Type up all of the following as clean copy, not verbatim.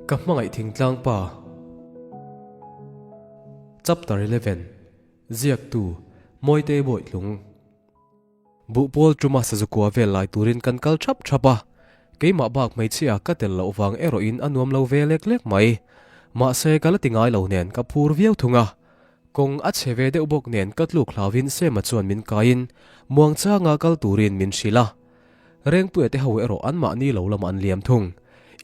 Ka hmangaih thingtlang pa. Chapter 11 Ziaktu, Mawitei Bawitlung Buhpawl tuma sazukua vel lai turin kan kal thap thap a, keimah bak hmeichhia ka tel loh vang erawhin a nuam lo ve lek lek mai. Mahse ka la ti ngai lo nen ka phur viau thung a. Kawng a chhe ve deuh bawk nen ka tluk hlauhin Sema chuan min kaiin muangchanga kal turin min hrilh a. Rengpuia te ho erawh anmahni lo lamah an liam thung.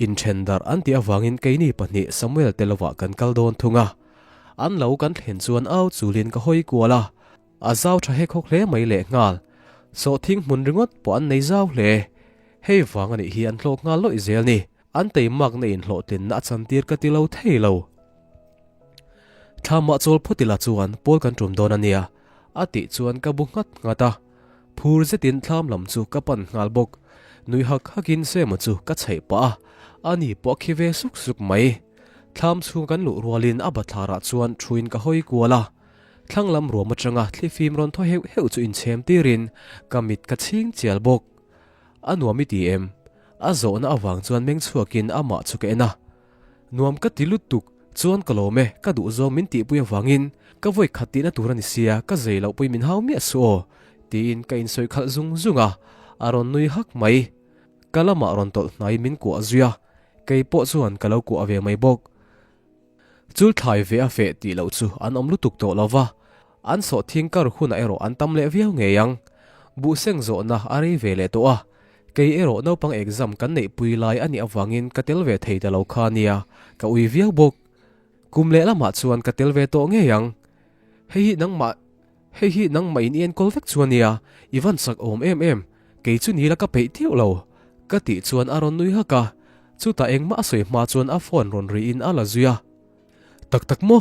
Inthen darh an tih avangin keini pahnih Samuel te lovah kan kal dawn thung a. An lo kan thlen chuan au chulin ka hawi kual a, a zau tha hek hawk hle mai lehnghal. Sawhthing hmun ringawt pawh an nei zau hle. Hei vang anih hi an hlawk nghal lawih zel ni. An teimakna in hlawhtlinna a chantir ka ti lo thei lo. Thlamah chawl phawt ila chuan pawl kan tum dawn a nia, a tih chuan ka bu nghat nghat a. Phur zetin thlam lam chu ka pan nghal bawk. Nui hak hakin Sema chu ka chheih pah a, ani pawh a khi ve suk suk mai. Thlam chhung kan luh rualin a bathlarah chuan thuin ka hawi kual a. Thlang lam ruam atanga thlifim rawn thaw heuh heuh chu inchhem tirin ka mit ka chhing chial bawk. A nuam i ti em? A zawhna avang chuan meng chhuakin amah chu ka en a. Nuam ka ti lutuk, chuan ka lawm e, ka duhzawng min tihpui avangin ka vawi khat tihna tur a ni sia, ka zei loh pui min hau miah suh aw, tiin ka insawi khalh zung zung a, a rawn nui hak mai. Ka lamah rawn tawlh hnai min kuah zui a, kei pawh chuan ka lo kuah ve mai bawk. Chul thlai ve a feh tih loh chu an awm lutuk tawh lo va, an sawhthing kar hunah erawh an tam leh viau ngei ang. Buhseng zawhna a rei ve leh tawh a, kei erawh naupang exam kan neihpui lai a nih avangin ka tel ve thei ta lo kha nia, ka ui viau bawk. Kum leh lamah chuan ka tel ve tawh ngei ang. Hei hi nangmah Hei hi nangmah in i enkawl vek chu a nia, i van chak awm em em, kei chu nila ka peih tiu lo, ka tih chuan a rawn nui hak a, chutah engmah a sawi hma chuan a phone rawn ri in a la zui a. Tak tak maw?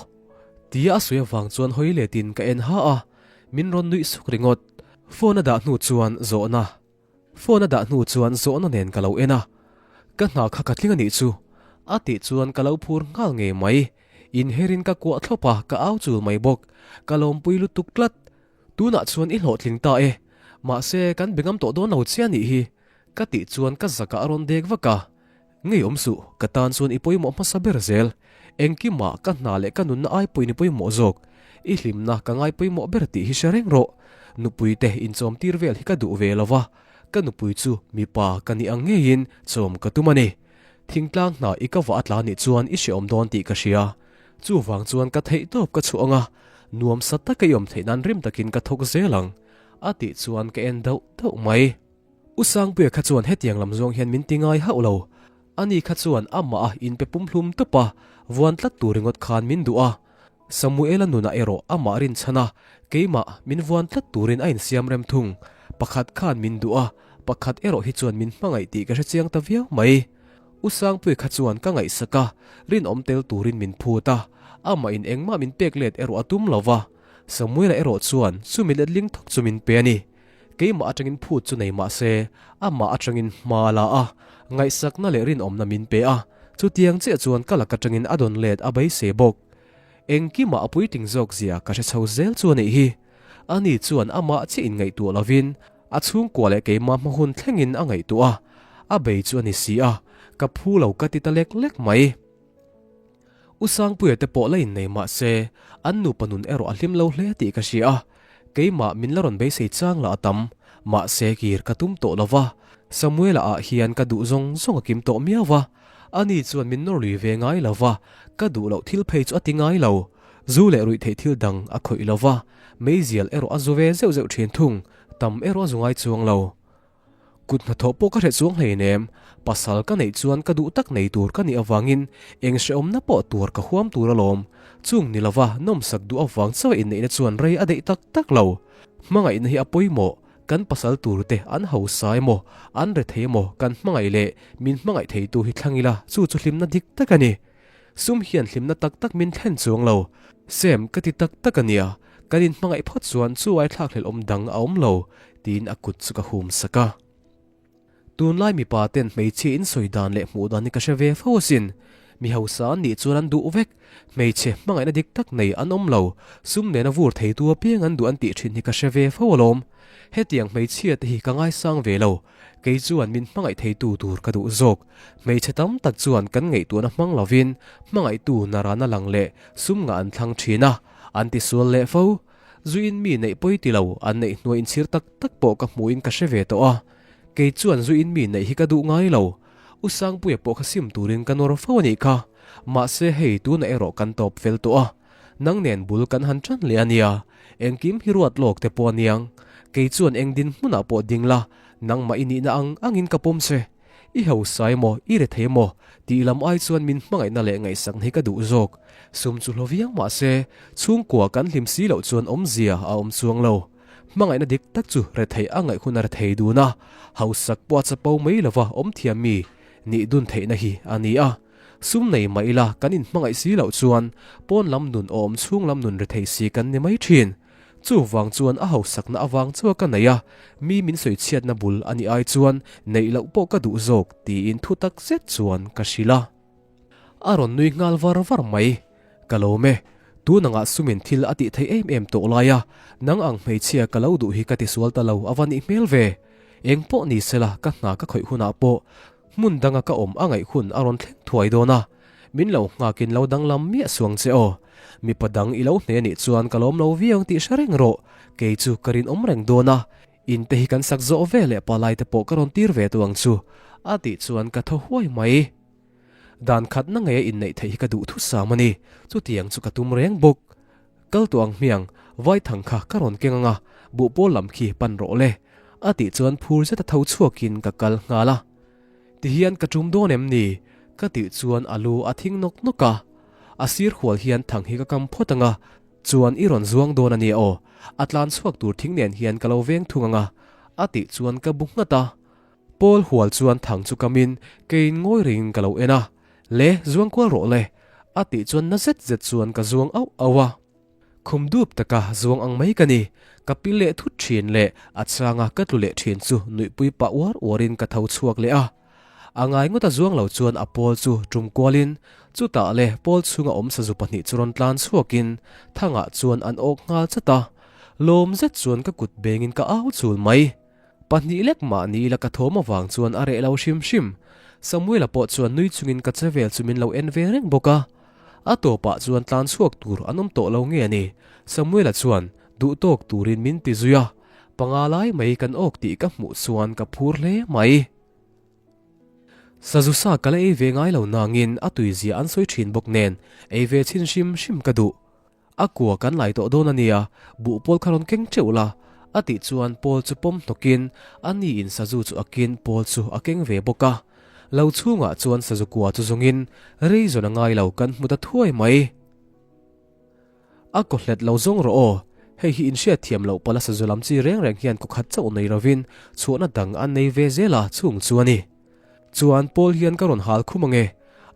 Tia a sawi avang chuan hawi let in ka en ha a, min rawn nuih suk ringawt. Phone a dah hnu chuan zawhna Phone a dah hnu chuan zawhna nen ka lo en a, Ka hna kha ka tling a nih chu, a tih chuan ka lo phur nghal ngei mai. Inherin ka kuah thlawp a, ka au chul mai bawk. Ka lawmpui lutuk tlat. Tunah chuan i hlawhtling ta e. Mahse, kan be ngam tawh dawn lo che a nih hi, ka tih chuan ka zakah a rawn dek vak a. Ngei awm suh, ka tan chuan i pawimawh hmasa ber zel. Engkimah ka hna leh ka nunna ai pawhin i pawimawh zawk. I hlimna ka ngai pawimawh ber tih hi hre reng rawh. Nupui te inchawm tir vel hi ka duh ve lo va, ka nupui chu mipa ka nih ang ngeiin chawm ka tum a ni. Thingtlang hna i ka vah a tla nih chuan i hreawm dawn tih ka hria. Chuvang chuan ka theih tawp ka chhuah ang a, nuamsa taka i awm theih nan rim takin ka thawk zel ang, a tih chuan ka en dauh dauh mai. U Sangpuia kha chuan hetiang lam zawng hian min ti ngai hauh lo. Ani kha chuan amah a inpe pumhlum tawp a, vuan tlat tur ringawt khan min duh a. Samuela nunah erawh amah rinchhan a, keimah min vuan tlat turin a insiam rem thung. Pakhat khan min duh a, pakhat erawh hi chuan min hmangaih tih ka hrechiang ta viau mai. U Sangpuia kha chuan ka ngaihsak a, rinawm tel turin min phut a, amah in engmah min pek let erawh a tum lo va. Samuela erawh chuan chumi letling thawk chu min pe a ni. Keimah atangin phut chu nei mah se, amah atangin hma a la a, ngaihsakna leh rinawmna min pe a, chutiang chiah chuan ka lak atangin a dawn let a beisei bawk. Engkimah a puitling zawk zia ka hre chho zel chu a nih hi. Ani chuan amah chiah inngaihtuah lovin a chhungkua leh keimah hma hun thlengin a ngaihtuah a, a bei chu a ni si a, ka phu lo ka ti ta lek lek mai. U Sangpuia te pawh la innei mah se, an nupa nun erawh a hlim lo hle tih ka hria a, keimah min la rawn beisei chang lah a tam, mahse kir ka tum tawh lo va, Samuela ah hian ka duh zawng zawng a kim tawh miau va, ani chuan min nawr lui ve ngai lo va, ka duh loh thil phei chu a ti ngai lo, zu leh ruih theih thil dang a khawih lo va, meizial erawh a zu ve zeuh zeuh thin thung, tam erawh a zu ngai chuang lo. Kut hnathawh pawh ka hre chuang hleinem, pasal ka neih chuan ka duh tak nei tur ka nih avangin eng hrehawmna pawh tuar ka huam tur alawm. Chung ni lova nawmsak duh avang chaw inneihna chuan rei a deih tak tak lo. Hmangaihna hi a pawimawh, kan pasal turte an hausa emaw, an rethei emaw kan hmangaih leh min hmangaih theitu hi thlang ila chu chu hlimna dik tak a ni. Sum hian hlimna tak tak min thlen chuang lo. Sem ka ti tak tak a nia, kan inhmangaih phawt chuan chu ai thlakhlelh awm dang a awm lo, tiin a kut chu ka hum sak a. Tunlai mipa ten hmeichhia in sawi dan leh hmuh dan hi ka hre ve fo asin. Mi hausa an nih chuan an duh vek. Hmeichhe hmangaihna dik tak nei an awm lo. Sum nena vur theitu apiang an duh an tih thin hi ka hre ve fo alawm. Hetiang hmeichhia te hi ka ngaisang ve lo. Kei chuan min hmangaih theitu tur ka duh zawk. Hmeichhe tam tak chuan kan ngaihtuahna hmang lovin hmangaihtu narana lang leh sum ngah an thlang thin a, an tisual leh fo. Zuiin mi neih pawi ti lo, an neih hnuai inchhir tak tak pawh ka hmuhin ka hre ve tawh a. Kei chuan zuiin mi neih hi ka duh ngai lo. U Sangpuia pawh kha sim turin ka nawr fo a nih kha. Mahse hei tunah erawh kan tawp fel tawh a. Nang nen bul kan han tan leh a nia. Engkim hi ruat lawk te pawh a niang. Kei chuan eng din hmunah pawh ding la, nangmah i nihna ang angin ka pawm che. I hausa emaw, i rethei emaw tih lam ai chuan min hmangaihna leh ngaihsakna hi ka duh zawk. Sum chu hlo viau mah se, chhungkua kan hlim si loh chuan awmzia a awm chuang lo. Hmangaihna dik tak chu rethei a ngaih hun a rethei dun a, hausak pawh a chapo mai lova awm thiam mi nih dun theihna hi a ni a. Sum nei mah ila kan inhmangaih si loh chuan pawn lam nun awm chhung lam nun rethei si kan ni mai thin. Chuvang chuan a hausakna avang chauha ka nei a, mi min sawichhiatna bul a nih ai chuan neih loh pawh ka duh zawk tiin thu tak zet chuan ka hrilh a. A rawn nui nghal var var mai. Ka lawm e. Tun angah sumin thil a tih theih em em tawh lai a, nang ang hmeichhia ka lo duh hi ka tisual ta lo a va nih hmel ve. Eng pawh ni sela ka hna ka khawih hunah pawh hmun danga ka awm a ngaih hun a rawn thleng thuai dawn a, min lo nghakin lo danglam miah suang che aw. Mipa dang i lo hne anih chuan ka lawm lo viau ang tih hre reng rawh, kei chu ka rinawm reng dawn a, in te hi kan sak zawh ve leh palai te pawh ka rawn tir ve tawh ang chu a tih chuan ka thaw huai mai. Dan khatna ngeia inneih theih hi ka duh thusam a ni, chutiang chu ka tum reng bawk. Kal tawh ang hmiang, vaithang kha ka rawn keng anga, buhpawl lam khi pan rawh le. A tih chuan phur zeta tho chhuakin ka kal nghal a. Tihian ka tum dawn em ni? Ka tih chuan a lu a thing nawk nawk a. A sir hual hian thang hi ka kam phawt anga, chuan i rawn zuang dawn a nia aw. A tlan chhuak tur thing nen hian ka lo veng thung anga, a tih chuan ka bu nghat a. Paul hual chuan thang chu kamin keiin ngawi rengin ka lo en a, Le, zuang kual rawh le, a tih chuan na zet zet chuan ka zuang auh auh a. Khum dup taka zuang ang mai ka ni, ka pil leh thut thin leh a changa ka tlu leh thin chu nuihpui pah uar uarin ka tho chhuak leh a. A ngai ngawta zuang lo chuan a pawl chu tum kualin chutah le pawl chhunga awm sazu pahnih chu rawn tlan chhuakin thangah chuan an awk nghal chat a, lawm zet chuan ka kut bengin ka au chul mai. Pahnih lek mahni ila ka thawm avang chuan a reh lo hrim hrim. Samuela pawh chuan nui chungin ka che vel chu min lo en ve reng bawk a. A tawpah chuan tlan chhuak tur an awm tawh lo nge a ni. Samuela chuan duh tawk turin min ti zui a. Panga lai mai kan awk tih ka hmuh chuan ka phur hle mai. Sazu sa ka la ei ve ngai lo nangin a tuizia an sawi thin bawk nen ei ve chhin hrim hrim ka duh. A kua kan lai tawh dawn a nia, buh pawl kha rawn keng teuh la, a tih chuan Paul chu pawm hnawkin a ni in sazu chu a kin Paul chu a keng ve bawk a. Lo chhungah chuan sazu kua chu zawngin rei zawn a ngai lo kan hmu ta thuai mai. A kaw hlet lo zawng rawh aw, hei hi inhriat thiam loh pala sazu lam chi reng reng hian kaw khat chauh nei lovin chhuahna dang an nei ve zel a chung chu a ni. Chuan Paul hian ka rawn hal khum ange,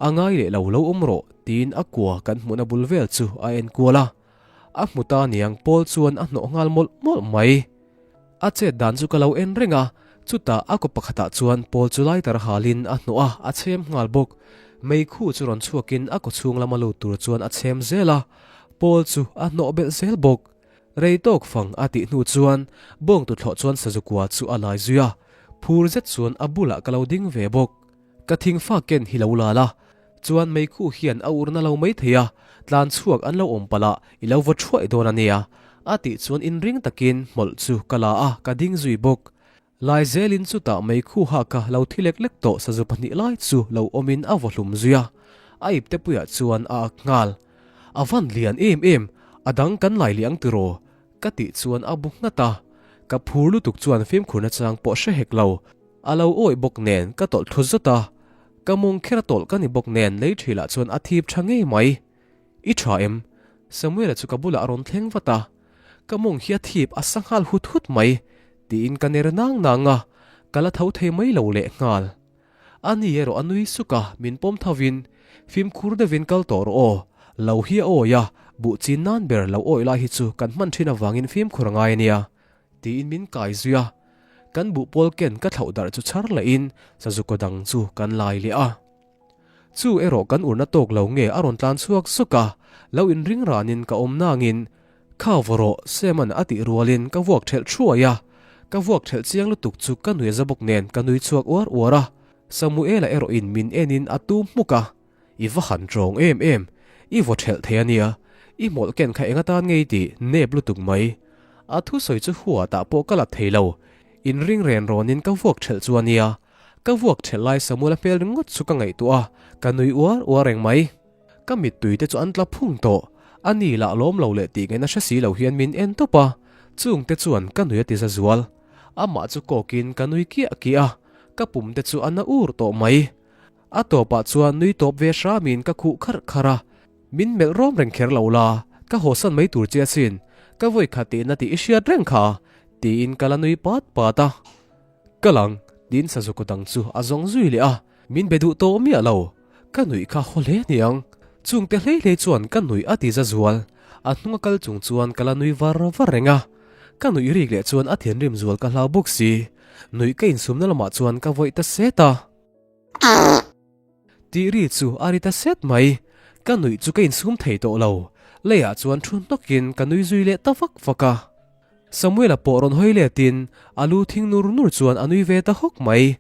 a ngai leh lo lo awm rawh tiin a kua kan hmuhna bul vel chu a en kual a. A hmu ta niang Paul chuan a hnawh nghal mawlh mawlh mai. A chet dan chu ka lo en reng a, chutah a kaw pakhatah chuan Paul chu lighter halin a hnawh a, a chhem nghal bawk. Meikhu chu rawn chhuakin a kaw chhung lama lut tur chuan a chhem zel a, Paul chu a hnawh belh zel bawk. Rei tawk fang a tih hnu chuan bawng tuthlawh chuan sazu kua chu a lai zui a, phur zet chuan a bulah ka lo ding ve bawk. Ka thingfa ken hi lo lal a, chuan meikhu hian a urna lo mai thei a, tlan chhuak an lo awm palh a, i lo vaw thuai dawn a nia, a tih chuan inring takin hmawlh chu ka la a, ka ding zui bawk. Lai zelin chutah meikhu haka lo thi lek lek tawh sazu pahnih lai chu lo awmin a vaw hlum zui a, a ipte puiah chuan a ak nghal. A van lian em em, a dang kan lai leh ang tiraw? Ka tih chuan a bu nghat a, ka phur lutuk chuan fimkhurna chang pawh hre hek lo. A lo awih bawk nen ka tawlh thlu zut a, ka mawng kher a tawlh ka ni bawk nen lei thilah chuan a thip tha ngei mai. I tha em? Samuela chu ka bulah a rawn thleng vat a, ka mawng hi a thip a sa nghal hut hut mai tiin ka ner nang nang a, ka la tho thei mai lo leh nghal. A ni erawh a nui suk a, min pawm tho in, Fimkhur deuhin kal tawh rawh aw, lo hi a awi a, buh chin nan ber lo awi lai hi chu kan hman thin avangin fimkhur a ngai a nia, tiin min kai zui a. Kan buh pawl ken ka thlauh darh chu chhar lehin sazu kaw dang chu kan lai leh a. Chu erawh kan urna tawk lo nge a rawn tlan chhuak zuk a, lo inring ranin ka awm nangin, Kha vaw rawh, Seman a tih rualin ka vuak ṭhelh thuai a, ka vuak ṭhelh chiang lutuk chu ka nui a za bawk nen ka nui chhuak uar uar a, Samuela erawhin min enin a tum hmuk a, I va han ṭawng em em, i vaw ṭhelh thei a nia, i hmawlh ken kha eng atan ngei tih nep lutuk mai. A thusawi chu huatah pawh ka la thei lo, inring ren rawnin ka vuak ṭhelh chu a nia, ka vuak ṭhelh lai Samuela hmel ringawt chu ka ngaihtuah a, ka nui uar uar reng mai. Ka mittui te chu an tla phung tawh, a ni lah lawm lo leh tih ngaihna hre si lo hian min en tawp a, chung te chuan ka nui a ti za zual. Amah chu kawkin ka nui kiah kiah a, ka pum te chu a na ur tawh mai. A tawpah chuan nui tawp ve hramin ka khuh kharh kharh a, min melh rawm reng kher lo la, ka hawsan mai tur che asin, ka vawi khat tihna tih i hriat reng kha, tiin ka la nui pat pat a. Ka lang, tiin sazukaw dang chu a zawng zui leh a, min be duh tawh miah lo. Ka nuih kha haw hle aniang. Chungte hlei hlei chuan ka nuih a ti za zual. A hnunga kal chung chuan ka la nui var var reng a. Ka nuih rik leh chuan a thinrim zual ka hlau bawk si. Nuih ka insumna lamah chuan ka vawih ta set a. Tih ri chu a ri ta set mai. Ka nuih chu ka insum thei tawh lo. Leiah chuan thu hnawkin ka nui zui leh ta vak vak a. Samuela pawh rawn hawi letin a lu thing nur nur chuan a nui ve ta hawk mai.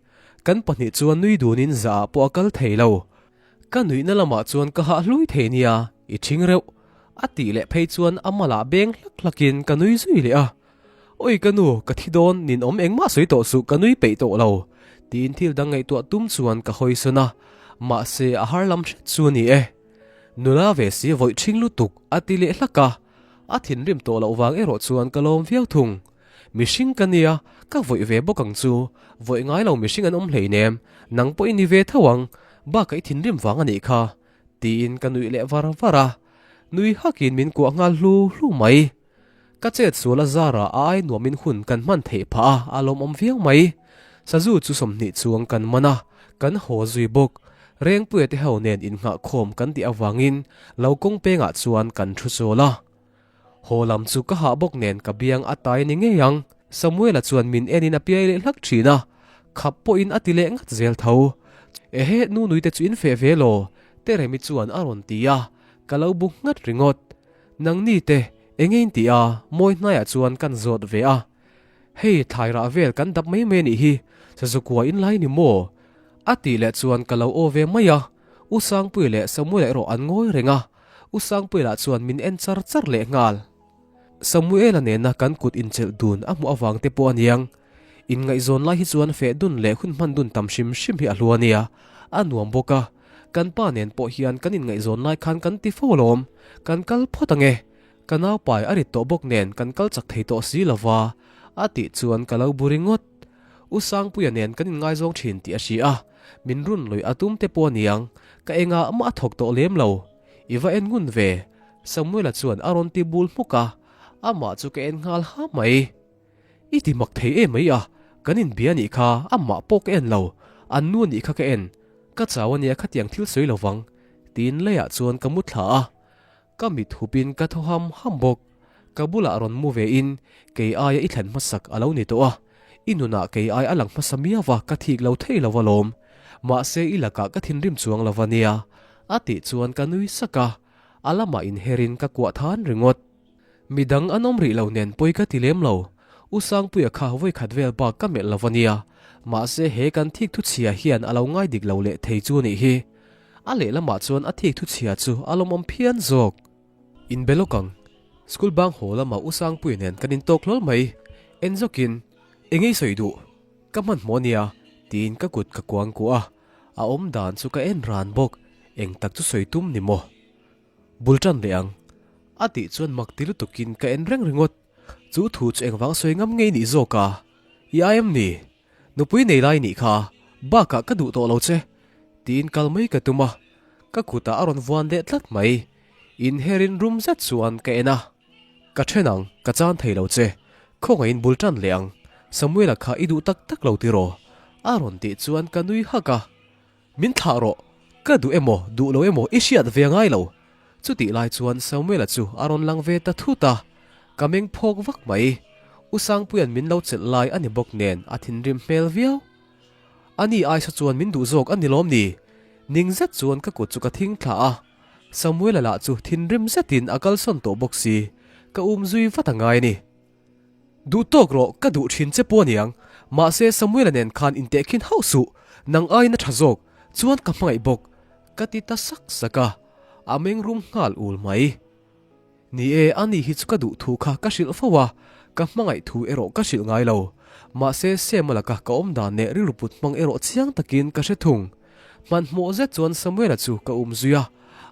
Kan pahnih chuan nui dunin zah ah pawh a kal thei lo. Ka nuihna lamah chuan ka hah hlui thei nia, i ṭhing reuh. A tih leh phei chuan a malah beng hlak hlakin ka nui zui leh a. Oi ka nu, ka thi dawn, ninawm engmah sawi tawh suh, ka nui peih tawh lo. Tiin thil dang ngaihtuah tum chuan ka hawi sawn a, mahse a har lam hret chu a ni e. Nula ve si vawih ṭhing lutuk, a ti leh hlak a. A thinrim tawh loh vang erawh chuan ka lawm viau thung. Mihring ka nia, ka vawih ve bawk ang chu. Vawih ngai lo mihring an awm hleinem, nang pawh i ni ve tho ang, bakah i thinrim vang a nih kha, tiin ka nuih leh var var a. Nui hakin min kuah nghal hlu hlu mai. Ka chet sual a zarah a ai nuamin hun kan hman theih phah a, a lawmawm viau mai. Sazu chu 20 chuang kan man a, kan haw zui bawk. Rengpuia te ho nen innghah khawm kan tih avangin lo kawng pengah chuan kan thu chawl a. Haw lam chu ka hah bawk nen ka biang a tai ni ngei ang. Samuela chuan min enin a piai leh hlak thin a, khap pawhin a ti leh ngat zel tho. Ehe, Nunui te chu in feh ve law? Teremi chuan a rawn ti a, ka lo bu nghat ringawt. Nangni te, enge in ti a, mawi hnaiah chuan kan zawt ve a. Hei, thlai rah vel kan dap mai mai a nih hi, Sazukua in lai ni maw? A tih leh chuan ka lo aw ve mai a, U Sangpuia leh Samuela erawh an ngawi reng a. U Sangpuia lah chuan min en char char leh nghal. Samuela nena kan kut inchelh dun a hmuh avang te pawh a niang. Inngaihzawn lai hi chuan feh dun leh hun hman dun tam hrim hrim hi a hlu a nia, a nuam bawk a. Kan pa nen pawh hian kan inngaihzawn lai khan kan ti fo alawm. Kan kal phawt ange. Ka naupai a rit tawh bawk nen kan kal chak thei tawh si lova, a tih chuan ka lo bu ringawt. U Sangpuia nen kan inngaizawng thin tih a hria a, min run lawih a tum te pawh a niang, ka engah mah a thawk tawh lem lo. I va en ngun ve, Samuela chuan a rawn ti bul hmuk a, amah chu ka en nghal ha mai. I ti mak thei em mai a, kan inbia anih kha, amah pawh ka en lo, an nu anih kha ka en, ka chau ania khatiang thil sawi lovang, tiin leiah chuan ka mu thla a. Ka mit hupin ka thaw ham ham bawk. Ka bulah rawn mu ve in kei aia i thlen hmasak a lo ni tawh a, i nunah kei ai a lang hmasa miau va ka thik lo thei lo alawm. Mahse i lakah ka thinrim chuang lo va nia, a tih chuan ka nui sak a, a lamah inherin ka kuah than ringawt. Midang an awm rih lo nen pawi ka ti lem lo. U Sangpuia kha vawikhat vel bak ka melh lo va nia, mahse he kan thik thuchhia hian a lo ngai dik lo leh thei chu a nih hi. A lehlamah chuan a thik thuchhia chu a lawmawm phian zawk. Inbe lawk ang. School bang haw lamah U Sangpuia nen kan intawk hlawl mai. En zawkin, Eng ei sawi duh? Ka hmanhmawh ania, tiin ka kut ka kuang kuah a. A awm dan chu ka en ran bawk. Eng tak chu sawi tum ni maw? Bul tan leh ang. A tih chuan mak ti lutukin ka en reng ringawt. Chu thu chu engvang sawi ngam ngei nih zawk a? I ai em ni? Nupui nei lai nih kha, bakah ka duh tawh lo che. Tiin kal mai ka tum a, ka kutah a rawn vuan leh tlat mai. Inherin rum zet chuan ka en a. Ka then ang, ka chan thei lo che. Khawngaihin bul tan leh ang. Samuela kha i duh tak tak lo tiraw? A rawn tih chuan ka nui hak a. Min thlah rawh, ka duh emaw duh lo emaw i hriat ve ngai lo. Chutih lai chuan Samuela chu a rawn lang ve ta thut a, ka meng phawk vak mai. U Sangpuia'n min lo chelh lai a ni bawk nen a thinrim hmel viau. Ani aisa chuan min duh zawk a ni lawm ni? Ning zet chuan ka kut chu ka thing thla a, Samuela lah chu thinrim zetin a kalsawn tawh bawk si, ka um zui vat a ngai a ni. Duh tawk rawh, ka duh thin che pawh aniang, mahse Samuela nen khan intehkhin hauh suh, nang aiin a tha zawk, chuan ka hmangaih bawk, ka ti ta sak sak a, a meng rum nghal ul mai. Ni e, ani hi chu ka duh thu kha ka hrilh fo a, ka hmangaih thu erawh ka hrilh ngai lo. Mahse, Sema laka ka awm dan leh rilru put hmang erawh chiang takin ka hre thung. Hmanhmawh zet chuan Samuela chu ka um zui a,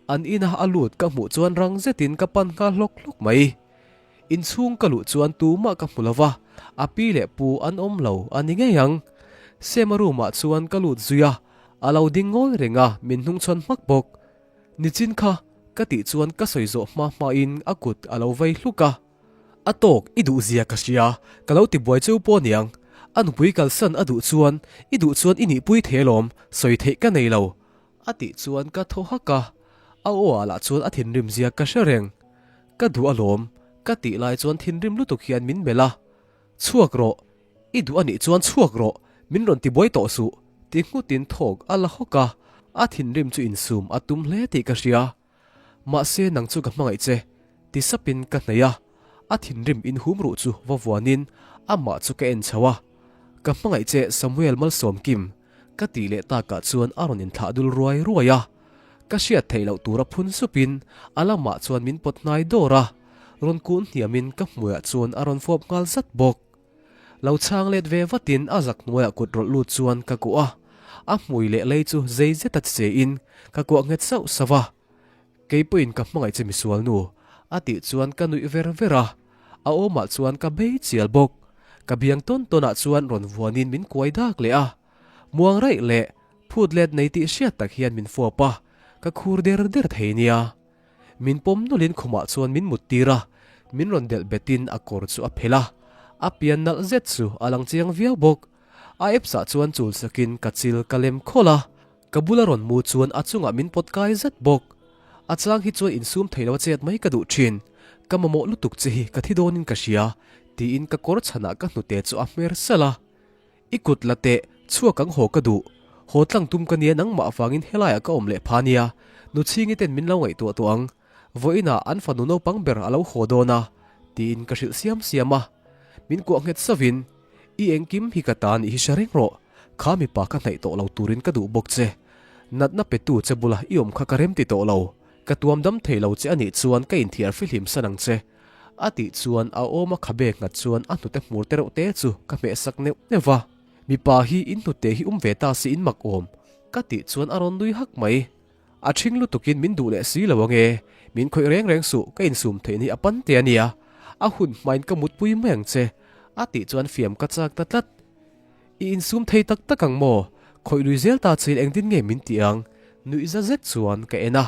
an ina a lut ka hmuh chuan rang zetin ka pan nghal hlawk hlawk mai. Inchhung ka luh chuan tumah ka hmu lo va, a pi leh pu an awm lo a ni ngei ang. Sema room ah chuan ka lut zui a, a lo ding ngawi reng a, min hnungchhawn hmak bawk. Nichin kha ka tih chuan ka sawi zawh hma hmain a kut a lo vei hluk a. A tawk i duh zia ka hria, ka lo ti buai cheu pawh aniang. A nupui kalsan a duh chuan i duh chuan i nihpui thei alawm, sawi theih ka nei lo. A tih chuan ka thaw hak a, a aw ah lah chuan a thinrim zia ka hre reng. Ka duh alawm, ka tih lai chuan thinrim lutuk hian min melh a. Chhuak rawh, i duh anih chuan chhuak rawh, min rawn ti buai tawh suh, ti nghutin thawk a la hawk a, a thinrim chu insum a tum hle tih ka hria. Mahse nang chu ka hmangaih che, ti sapin ka hnaih a, a thinrim inhum ruh chu va vuanin amah chu ka en chho a, Ka hmangaih che Samuel Malsawmkim, ka tih leh takah chuan a rawn inthlah dul ruai ruai a. Ka hriat theih loh tura phun supin a lamah chuan min pawt hnai dawr a, rawn kun hniamin ka hmuiah chuan a rawn fawp nghal zat bawk. Lo chhang let ve vatin a zak hnuaiah kut rawlh lut chuan ka kuah a, a hmui leh lei chu zei zeta chein ka kuah nghet sauh sauh a. Kei pawhin ka hmangaih che misual nu, a tih chuan ka nuih ver ver a, a awmah chuan ka bei chial bawk. Ka biang tawn tawnah chuan rawn vuanin min kuai dak leh a, muang raih leh Phut let nei tih hriat tak hian min fuap a, ka khur der der thei nia. Min pawm nawlhin khumah chuan min mut tir a, min rawn delh betin a kawr chu a phelh a, a pian nalh zet chu a lang chiang viau bawk. A epsah chuan chul sakin ka chil ka lem khawlh a, ka bula rawn mu chuan a chungah min pawt kai zet bawk. A chang hi chuan insum thei lo a chet mai ka duh thin, ka mamawh lutuk che hi ka thi dawnin ka hria, tiin ka kawr chhanah ka hnute chu a hmer salh a. I kut la teh, chhuak ang haw ka duh. Haw tlang tum ka nia nangmah avangin helaiah ka awm leh pha nia. Nuchhingi ten min lo ngaihtuah tawh ang. Vawiinah an fanu naupang ber a lo haw dawn a, tiin ka hrilh siam siam a. Min kuah nghet sauvin, I engkim hi ka ta nih hi hre reng rawh. Kha mipa ka hnaih tawh lo turin ka duh bawk che. Natna petu che bula i awm kha ka remti tawh lo. Ka tuam dam thei lo che a nih chuan ka inthiar fihlim san ang che. A tih chuan a awm a khabe nghat chuan a hnute hmur te reuh te chu ka hmeh sak neuh neuh va. Mipa hi in hnute hi um ve ta si in mak awm ka tih chuan a rawn nui hak mai. A ṭhing lutukin min duh leh si lo ange, min khawih reng reng suh ka insum theih ni a pan te a nia, a hun hmain ka mutpui mai ang che a tih chuan fiam ka chak ta tlat. I insum thei tak tak ang maw? Khawih lui zel ta chein engtin nge min tih ang? Nuih za zet chuan ka en a.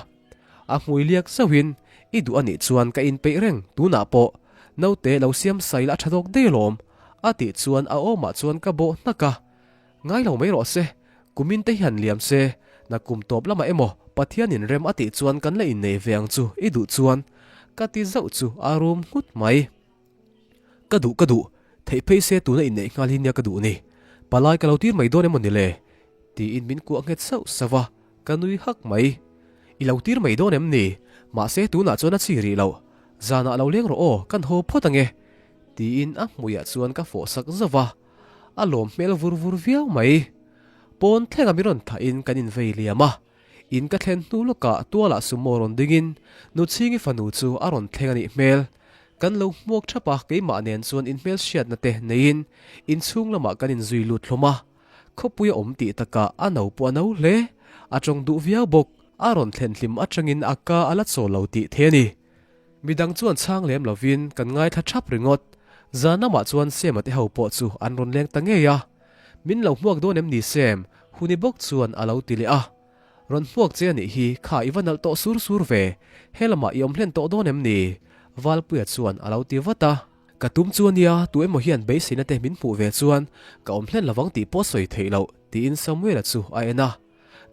A hmui liak zauhin, I duh a nih chuan ka inpeih reng, tunah pawh naute lo siam sail a tha dawk daih alawm, a tih chuan a awmah chuan ka bawh hnak a. Ngai lo mai rawh se, kumin te hian liam se, na kum tawp lamah emaw Pathianin rem a tih chuan kan la innei ve ang chu i duh chuan, ka ti zauh chu a rum nghut mai. Ka duh ka duh, theih phei se tuna inneih nghal hi nia ka duh ni. Palai ka lo tir mai dawn emaw ni le? Tiin min kuah nghet sauh sauh a, ka nui hak mai. I lo tir mai dawn em ni? Mahse tunah chuan a chi rih loh. Zanah lo leng rawh aw, kan haw phawt ange. Tiin a hmuiah chuan ka fawh sak zauh a, a lawm hmel vur vur viau mai. Pawn thlenga min rawn thahin kan invei liam a, In ka thlen hnu lawkah tualah sumo rawn dingin Nuchhingi fanu chu a rawn thleng a nih hmel. Kan lo hmuak thap a, keimah nen chuan inhmel hriatna te neiin inchhung lamah kan inzui lut hlawm a. Khawpui a awm tih takah a no pawh a no hle. A tawng duh viau bawk. A rawn thlen hlim atangin a ka a la chawl lo tih thei a ni. Midang chuan chhang lem lovin kan ngaithla thap ringawt. Zan lamah chuan Sema te ho pawh chu an rawn leng ta ngei a. Min lo hmuak dawn em ni Sem? Huni bawk chuan a lo ti leh a. Rawn hmuak che a nih hi, kha i va nalh tawh sur sur ve. He lamah i awm hlen tawh dawn em ni? Valpuia chuan a lo ti vat a. Ka tum chu a nia, tu emaw hian beiseina te min hmuh ve chuan ka awm hlen lovang tih pawh sawi theih loh, tiin Samuela chu a en a.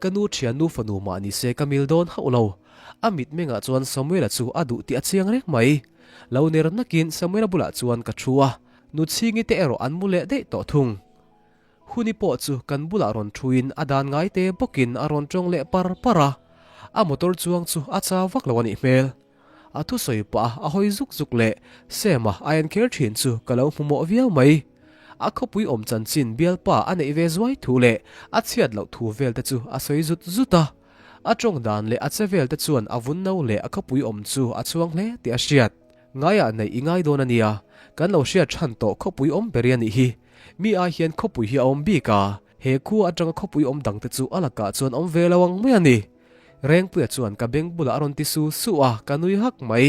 Ka nu thiannu fanu mah ni se ka mil dawn hauh lo. A mitmengah chuan Samuela chu a duh tih a chiang reng mai. Lo ner nakin Samuela bulah chuan ka thu a, nu chhingi te erawh an mu leh daih tawh thung. Huni pawh chu kan bulah rawn thuin a dan ngai te bawkin a rawn tawng leh par par a, a motor chuang chu a chau vak lo a nih hmel. A thusawi pah a hawi zuk zuk leh Sam-a a en kher thin chu ka lo hmu mawh viau mai. A khawpui awm chanchin bialpa a neih ve zuai thu leh a chhiat loh thu vel te chu a sawi zut zut a. A tawng dan leh a che vel te chuan a vun no leh a khawpui awm chu a chhuang hle tih a hriat. Ngaiah neih i ngai dawn a nia, kan lo hriat than tawh khawpui awm ber i a nih hi. Mi ai hian khawpui hi a awm bik a, he khua atanga khawpui awm dangte chu a lakah chuan awm ve lo ang mai a ni. Rengpuia chuan ka beng bulah a rawn ti su su a, ka nui hak mai.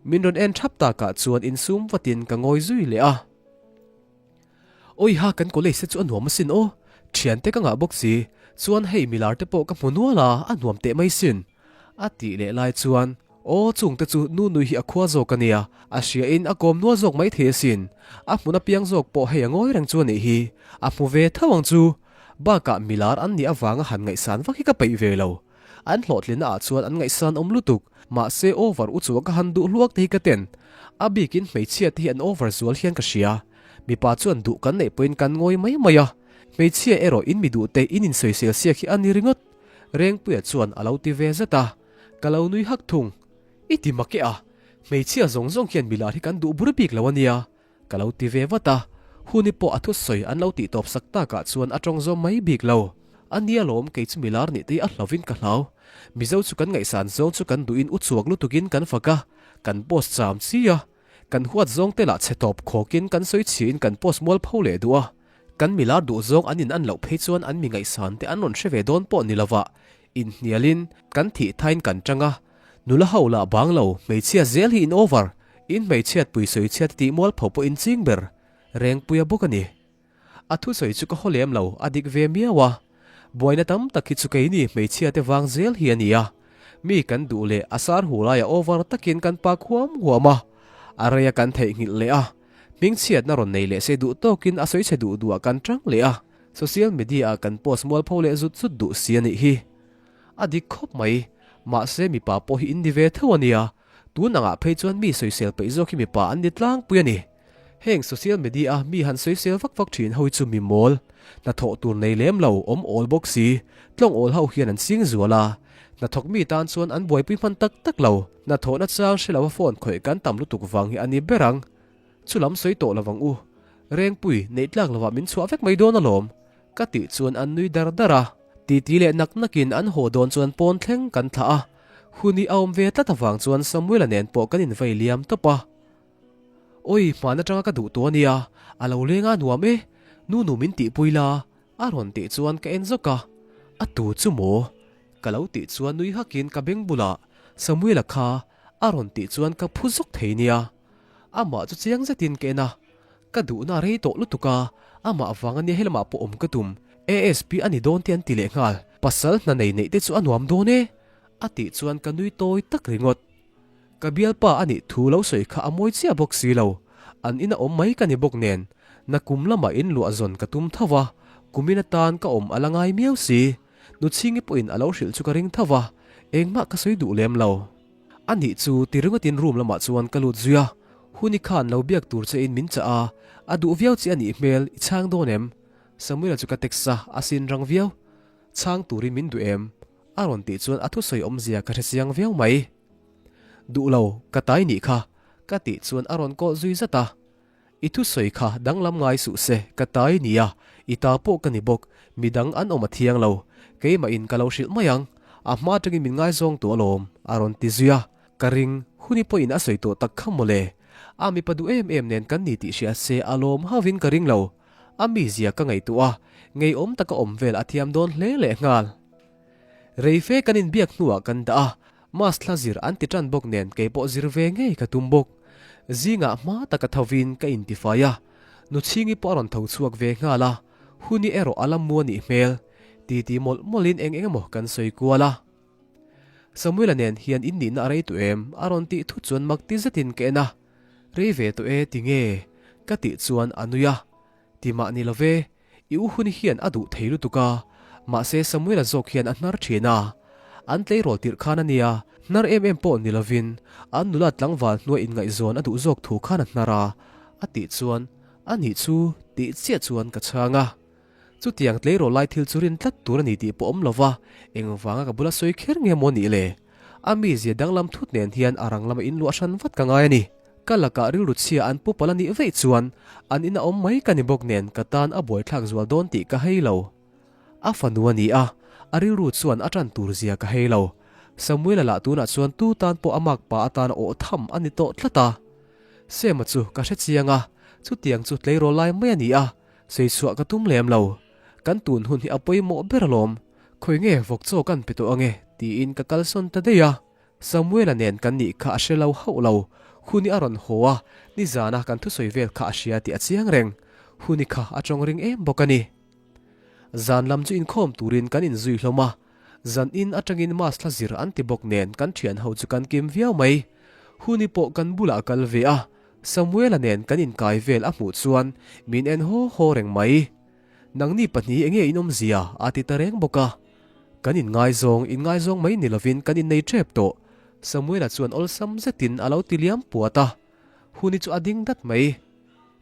Min rawn en thap takah chuan insum vatin ka ngawi zui leh a. Awiha kan college te chu a nuam asin aw, thiante ka ngah bawk si, chuan hei milar te pawh ka hmu nual a, a nuam teh mai sin. A tih leh lai chuan, Aw chung te chu nu nui hi a khua zawk a nia, a hria in a kawm nual zawk mai thei asin, a hmun apiang zawk pawh hei a ngawi reng chu a nih hi, a hmu ve tho ang chu. Bakah milar an nih avanga han ngaihsan vak hi ka peih ve lo. An hlawhtlinna ah chuan an ngaihsan awm lutuk, mahse over u chu ka han duh hluak te hi ka ten. A bikin hmeichhia te hi an over zual hian ka hria. Mipa chuan duh kan neih pawhin kan ngawi mai mai a, hmeichhia erawh in mi duh te in insawisel siak hi a ni ringawt. Rengpuia chuan a lo ti ve zet a, ka lo nui hak thung. I ti mak e a, hmeichhia zawng zawng hian milar hi kan duh bur bik lo a nia, ka lo ti ve vat a. Huni pawh a thusawi an lo tih tawp sak takah chuan a tawng zawm mai bik lo. A nia lawm kei chu milar nih te hi a hlovin ka hlau. Mizo chu kan ngaihsan zawng chu kan duhin uchuak lutukin kan fak a, kan post cham chi a. Kan huat zawng te lah chhe tawp khawkin kan sawi chhiain kan post mual pho leh duh a. Kan milar duh zawng an in an loh phei chuan an mi ngaihsan te an rawn hre ve dawn pawh ni lova inhnialin kan thih thain kan tang a. Nula ho lah bang lo, hmeichhia zel hi in over, in hmeichhiat pui sawi chhiat tih mual pho pawh in ching ber Rengpuia bawk a ni. A thusawi chu ka haw lem lo, a dik ve miau a. Buaina tam tak hi chu keini hmeichhia te vang zel hi a ni a. Mi kan duh leh a sar hu laia over takin kan pak huam huam a, a reia kan theihnghilh leh a. Hmingchhiatna rawn nei leh se duh tawkin a sawi chhe duh duhah kan tang leh a, social media ah kan post mualpho leh zut zut duh si a nih hi. A dik khawp mai, mahse mipa pawh hi in ni ve tho a nia, tun angah phei chuan mi sawisel peih zawk hi mipa an ni tlangpui a ni. Heng social media a mi han sawisel vak vak thin ho hi chu mi mawl, hnathawh tur nei lem lo, awm awl bawk si, tlawng awl ho hian an ching zual a. Hnathawk mi tan chuan an buaipui hman tak tak lo. Hnathawhna chang hre lo a phone khawih kan tam lutuk vang hi a ni ber ang. Chu lam sawi tawh lo vang u. Rengpui, neih tlak lovah min chhuah vek mai dawn alawm. Ka tih chuan an nui dar dar a. Titi leh nak nakin an haw dawn chuan pawn thleng kan thlah a. Hun hi a awm ve tlat avang chuan Samuel-a nen pawh kan invei liam tawp a. Awi, hman atanga ka duh tawh a nia, a lo leng a nuam e, nu nu min tihpui la, a rawn tih chuan ka en zawk a, a tu chu maw? Ka lo tih chuan nui hakin ka beng bulah Samuel-a kha a rawn tih chuan ka phu zawk thei nia. Amah chu chiang zetin ka en a, ka duhna a rei tawh lutuk a, amah vang a nia helamah pawh awm ka tum, ASP a ni dawn te an ti leh nghal, pasal hna nei neih te chu a nuam dawn e, a tih chuan ka nui tawi tak ringawt. Ka bialpa a nih thu lo sawi kha a mawi chiah bawk si lo. An ina awm mai ka ni bawk nen, na kum lamah in luah zawn ka tum tho va, kumin atan ka awm a la ngai miau si. Nuchhingi pawhin a lo hrilh chu ka ring tho va, engmah ka sawi duh lem lo. A nih chu ti ringawtin room lamah chuan ka lut zui a, Huni khan lo biak tur che in min chah a, a duh viau che a nih hmel, i chhang dawn em? Samuel-a chu ka text a, a sin rang viau. Chhang turin min duh em? A rawn tih chuan a thusawi awmzia ka hre chiang viau mai. Duh lo, ka tai nih kha, ka tih chuan a rawn kawh zui zat a. I thusawi kha danglam ngai suh se, ka tai nia, i ta pawh ka ni bawk, midang an awm a thiang lo, keimah in ka lo hrilh mai ang, a hma atangin min ngaizawng tawh alawm, a rawn ti zui a. Ka ring, huni pawhin a sawi tawh tak kha mawle. A mipa duh em em nen kan ni tih hria se a lawm hauhin ka ring lo. A mizia ka ngaihtuah a, ngeiawm taka awm vel a thiam dawn hle leh nghal. Rei fe kan inbiak hnuah kan dah a, Mass thla zir an ti tan bawk nen kei pawh zir ve ngei ka tum bawk. Zingah hma taka thovin ka intifai a, Nuchhingi pawh a rawn tho chhuak ve nghal a, Huni erawh a la mu a nih hmel. Titi mawlh mawlhin eng eng emaw kan sawi kual a. Samuel-a nen hian in nihna a rei tawh em? a rawn tih thut chuan mak ti zetin ka en a, Rei ve tawh e tinge? ka tih chuan a nui a, Ti mah ni lo ve, i u hun hian a duh thei lutuk a, mahse Samuel-a zawk hian a hnar thin a. An tleirawl tirh khan a nia, hnar em em pawh ni lovin an nula tlangval hnuai inngaihzawn a duh zawk thu khan a hnar a, a tih chuan, A nih chu, tih chiah chuan ka chhang a. Chutiang tleirawl lai thil chu rin tlat tur a ni tih pawh awm lo va, engvanga ka bula sawi kher nge maw nih le? A mizia danglam thut nen hian a rang lama inluah hran vat ka ngai a ni. Ka lakah rilru chhia an pu palh a nih veih chuan an ina awm mai ka ni bawk nen ka tan a buaithlak zual dawn tih ka hei lo. A fanu a ni a, a rilru chuan a tan tur zia ka hei lo. Samuela lah tunah chuan tu tan pawh a makpa atan a awh tham a ni tawh tlat a. Sema chu ka hre chiang a, chutiang chu tleirawl lai mai a ni a, Seichhuah ka tum lem lo. Kan tun hun hi a pawimawh ber alawm. Khawi nge vawk chaw kan pe tawh ange tiin ka kalsawn ta daih a. Samuela nen kan nih kha a hre lo hauh lo. Huni a rawn haw a, nizana kan thusawi vel kha a hria tih a chiang reng. Huni kha a tawng ring em bawk a ni. Zan lam chu inkhawm turin kan inzui hlawm a. Zan in atangin mass thla zir an ti bawk nen kan thian ho chu kan kim viau mai. Huni pawh kan bulah a kal ve a. Samuela nen kan inkai vel a hmuh chuan min en haw haw reng mai. Nangni pahnih enge in awmzia a ti ta reng bawk a. Kan inngaizawng, inngaizawng mai ni lovin kan innei tep tawh. Samuela chuan awlsam zetin a lo ti liam puat a. Huni chu a ding dat mai.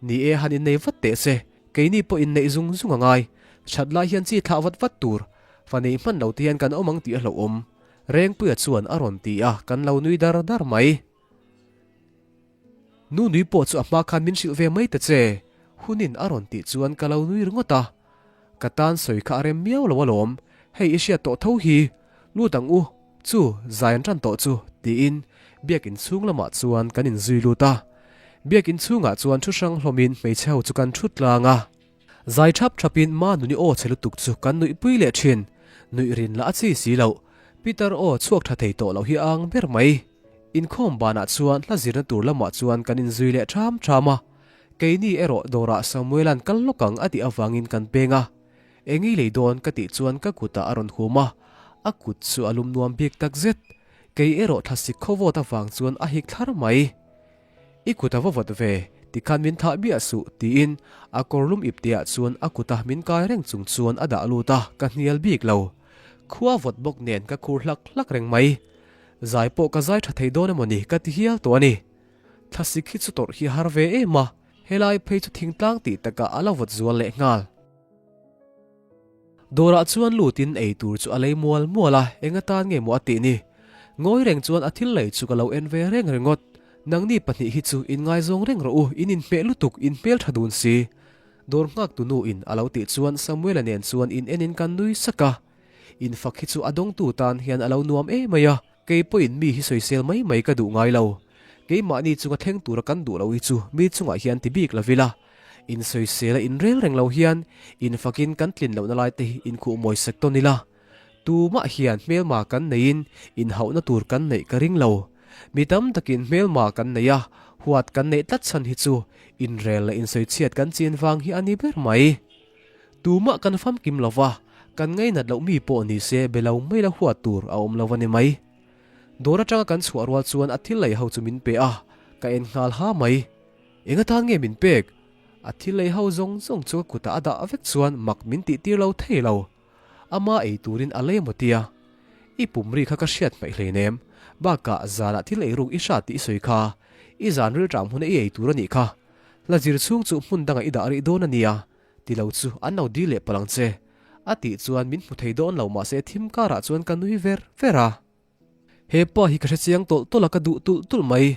Ni e, han innei vat teh se, keini pawh inneih zung zung a ngai. That lai hian chi thlah vat vat tur. Fa nei hman lo te hian kan awm ang tih a hlauhawm. Rengpuia chuan a rawn ti a, kan lo nui dar dar mai. Nu nui pawh chu a hma khan min hrilh ve mai ta che, Hunin a rawn tih chuan ka lo nui ringawt a. Ka tan sawi kha a rem miau lo alawm, hei i hriat tawh tho hi, lut ang u, chu zai an tan tawh chu, tiin biakin chhung lamah chuan kan inzui lut a. Biakin chhungah chuan thu hrang hlawmin hmeichhe ho chu kan thu tlang a. Zai thap thapin Ma nuni aw chhe lutuk chu kan nuihpui leh thin, nuih rin lah a chi si loh, Peter aw chhuak tha thei tawh loh hi a ang ber mai. Inkhawm banah chuan hla zirna tur lamah chuan kan inzui leh ṭham ṭham a, keini erawh dawrah Samuela'n kal lawk ang a tih avangin kan peng a. Engei lei dawn ka tih chuan ka kutah a rawn hum a, a kut chu a lum nuam bik takzet. Kei erawh thlasik khawvawt avang chuan a hik thlar mai. I kut a va vawt ve, tikhan min thah miah suh, tiin a kawrlum ipteah chuan a kuta min kai reng chung chuan a dah lut a, ka hnial bik lo. Khua vawt bawk nen ka khur hlak hlak reng mai. Zai pawh ka zai tha thei dawn emaw ni ka ti hial tawh a ni. Thlasik hi chu tawrh hi a har ve em a, helai phei chu thingtlang tih takah a la vawt zual leh nghal. Dawrah chuan lutin ei tur chu a lei mual mual a, eng atan nge maw a tih ni? Ngawi reng chuan a thil lei chu ka lo en ve reng ringawt. Nangni pahnih hi chu in ngaizawng reng rawh u, in inhmeh lutuk, in hmel tha dun si. Dawr nghaktu nu in a lo tih chuan Samuela nen chuan in enin kan nui sak a. Infak hi chu a dawngtu tan hian a lo nuam em mai a, kei pawhin mi hi sawisel mai mai ka duh ngai lo. Keimahni chunga thleng tura kan duh loh hi chu mi chungah hian ti bik lo ila. Insawisel a inrel reng lo hian infakin kan tlin lohna lai te hi inkhuh mawi sek tawn ila. Tumah hian hmelma kan neihin inhauhna tur kan neih ka ring lo. Mi tam takin hmelma kan nei a, huat kan neih tlat chhan hi chu inrel leh insawichhiat kan chin vang hi a ni ber mai. Tumah kan famkim lo va, kan ngainat loh mi pawh ni se be lo mai la huat tur a awm lo a ni mai. Dawr atanga kan chhuah rual chuan a thil lei ho chu min pe a, ka en nghal ha mai. Eng atan nge min pek? A thil lei ho zawng zawng chu ka kutah a dah vek chuan mak min tih tir lo thei lo. Ama ei turin a lei maw tia? I pum ri kha ka hriat hmaih hleinem. Bakah zanah thil ei ruk i hrat tih i sawi kha. I zan rilṭam huna i ei tur a nih kha. Hla zir chhung chu hmun dangah i dah rih dawn a nia. Ti lo chu an lo dil leh palh ang che. A tih chuan min hmu thei dawn lo mahse thim karah chuan ka nui ver ver a. He pa hi ka hre chiang tawlh tawlh a ka duh tulh tulh mai.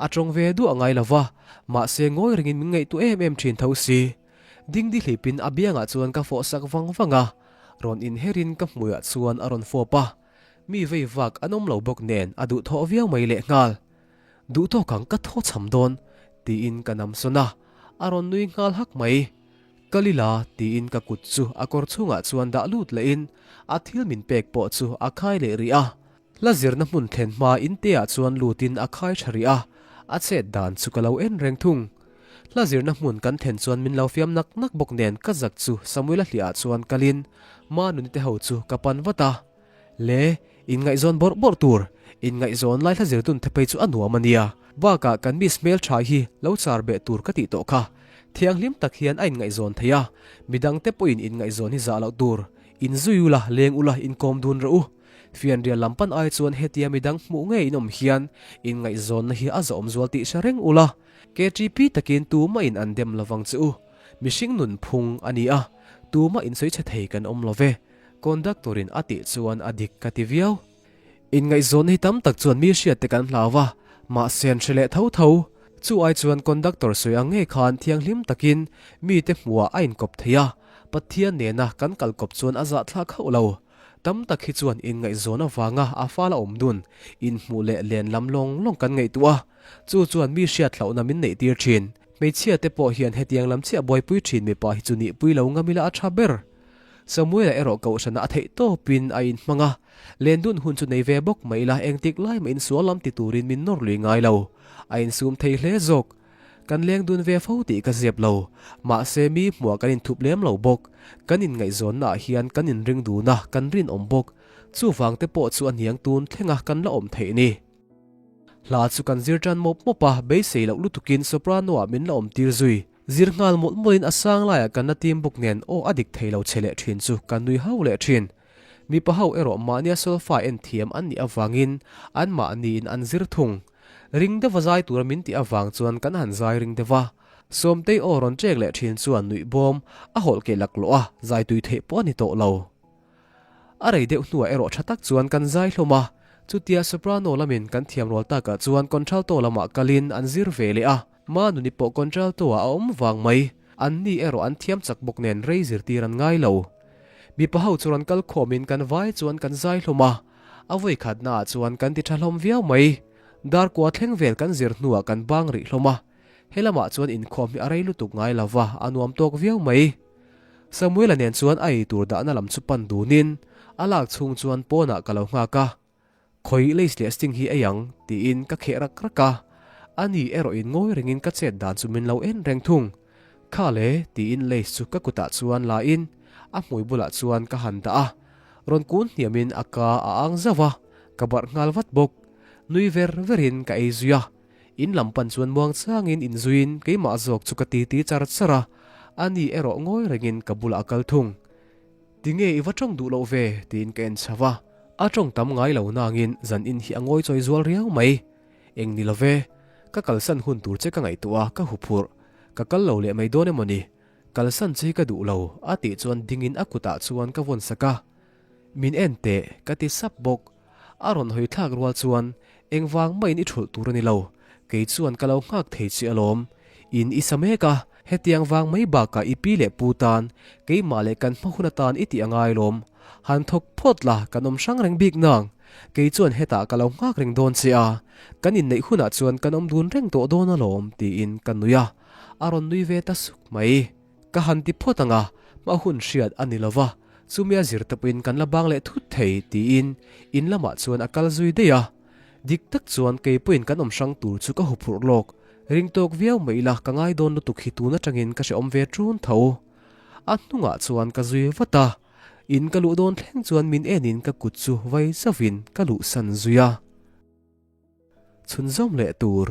A tawng ve duah ngai lo va, mahse ngawi rengin min ngaihtuah em em thin tho si. Dingdi hlipin a biangah chuan ka fawh sak vang vang a, rawn inherin ka hmuiah chuan a rawn fawp a. Mi vei vak an awm lo bawk nen a duhthawh viau mai lehnghal. Duh tawk ang ka thaw cham dawn, tiin ka nam sawn a, a rawn nui nghal hak mai. Ka lila, tiin ka kut chu a kawr chhungah chuan dah lut lehin a thil min pek pawh chu a khai leh rih a. Hla zirna hmun thlen hma inteah chuan lutin a khai tha rih a, a chet dan chu ka lo en reng thung. Hla zirna hmun kan thlen chuan min lo fiam nak nak bawk nen ka zak chu Samuela hliah chuan kalin Manuni te ho chu ka pan vat a. Le, inngaihzawn bawrh bawrh tur, inngaihzawn lai hla zirtun te phei chu a nuam a nia. Bakah kan miss hmeltha hi lo char beh tur ka tih tawh kha. Thianghlim tak hian a inngaihzawn thei a, midangte pawhin inngaihzawn hi zah loh tur. Inzui ula, leng ula, inkawm dun rawh u. Fianrial lam pan ai chuan hetia midang hmuh ngei in awm hian inngaihzawnna hi a zawhawm zual tih hre reng ula. KTP takin tumahin an dem lovang che u. Mihring nunphung a ni a. Tumah insawi chhe thei kan awm lo ve, conductor in a tih chuan a dik ka ti viau. Inngaihzawnna hi tam tak chuan mi hriat te kan hlau a, mahse an hre leh tho tho. Chu ai chuan conductor sawi ang ngei khan thianghlim takin mite hmuhah a inkawp thei a, Pathian nena kan kalkawp chuan a zahthlak hauh lo. Tam tak hi chuan inngaihzawn avanga a fal a awm dun, inhmuh leh len lam lawng lawng kan ngaihtuah a, chu chuan mi hriat hlauhna min neihtir thin. Hmeichhia te pawh hian hetiang lam chiah buaipui thin mipa hi chu nihpui lo ngam ila a tha ber. Samuela erawh kohhrana a theih tawpin a inhmang a, len dun hun chu nei ve bawk mah ila engtik lai mah insual lam ti turin min nawr lui ngai lo. A insum thei hle zawk. Kan leng dun ve fo tih ka zep lo. Mahse mi hmuah kan inthup lem lo bawk. Kan inngaihzawnna ah hian kan inring dun a, kan rinawm bawk. Chuvang te pawh chu a hniang tun thlenga kan la awm theih ni. Hla chu kan zir tan mawp mawp a, beisei loh lutukin soprano ah min la awm tir zui. Zir nghal mawlh mawlhin a sang laiah kan la tim bawk nen aw a dik thei lo che leh thin chu kan nui hau leh thin. Mipa ho erawh mahnia solfa en thiam an nih avangin an mahniin an zir thung. Ring deuha zai tura min tih avang chuan kan han zai ring deuh a. Sawmtei aw rawn ṭek leh thin chuan nuih bawm a hawlh keh laklawh a, zai tui theih pawh a ni tawh lo. A rei deuh hnuah erawh tha tak chuan kan zai hlawm a, chutia soprano lamin kan thiam rual takah chuan contralto lamah kalin an zir ve leh a, Manuni pawh contralto ah a awm vang mai, anni erawh an thiam chak bawk nen rei zirtir an ngai lo. Mipa ho chu rawn kal khawmin kan vai chuan kan zai hlawm a, a vawi khatnaah chuan kan ti tha hlawm viau mai. Darkua thleng vel kan zir hnuah kan bang rih hlawm a, he lamah chuan inkhawm hi a rei lutuk ngai lova, a nuam tawk viau mai. Samuela nen chuan a eitur dahna lam chu pan dunin a lak chhung chuan pawnah ka lo nghak a, Khawi lace leh sting hi ei ang tiin ka kheh rak rak a, ani erawhin ngawi rengin ka chet dan chu min lo en reng thung. Kha le tiin lace chu ka kutah chuan la in a hmui bulah chuan ka han dah a, rawn kun hniamin a ka a ang zauh a, ka barh nghal vat bawk. Nui ver verin ka ei zui a, In lam pan chuan muang changin inzuiin keimah zawk chu ka titi char char a, ani erawh ngawi rengin ka bulah a kal thung. Tinge i va tawng duh loh ve? tiin ka en chho a, a tawng tam ngai lo nangin zan in hi a ngawi chawi zual riau mai. Eng ni lo ve, ka kalsan hun tur che ka ngaihtuah a, ka huphurh. Ka kal lo leh mai dawn emaw ni? Kalsan che hi ka duh lo, a tih chuan dingin a kutah chuan ka vawn sak a. Min en teh, ka ti sap bawk. A rawn hawi thlak rual chuan, Engvang mahin i thulh tur a ni lo, kei chuan ka lo nghak thei che alawm. In i sa mek a, hetiang vang mai bakah i pi leh pu tan, keimah leh kan hma hun atan i tih a ngai alawm. Han thawk phawt la, kan awm hrang reng bik nang. Kei chuan hetah ka lo nghak reng dawn che a, kan inneih hunah chuan kan awm dun reng tawh dawn alawm, tiin ka nui a, a rawn nui ve ta suk mai. Ka han ti phawt ang a, hma hun hriat a ni lo va, chumi a zir tawpin kan la bang leh thut thei tiin in lamah chuan a kal zui daih a. Dik tak chuan kei pawhin kan awm hrang tur chu ka huphurh lawk, ring tawk viau mai ila ka ngai dawn lutuk hi tun atangin ka hrehawm ve ṭun tho. A hnungah chuan ka zui vat a, in ka luh dawn thleng chuan min enin ka kut chu vai zauhin ka luhsan zui a. Chhunzawm leh tur.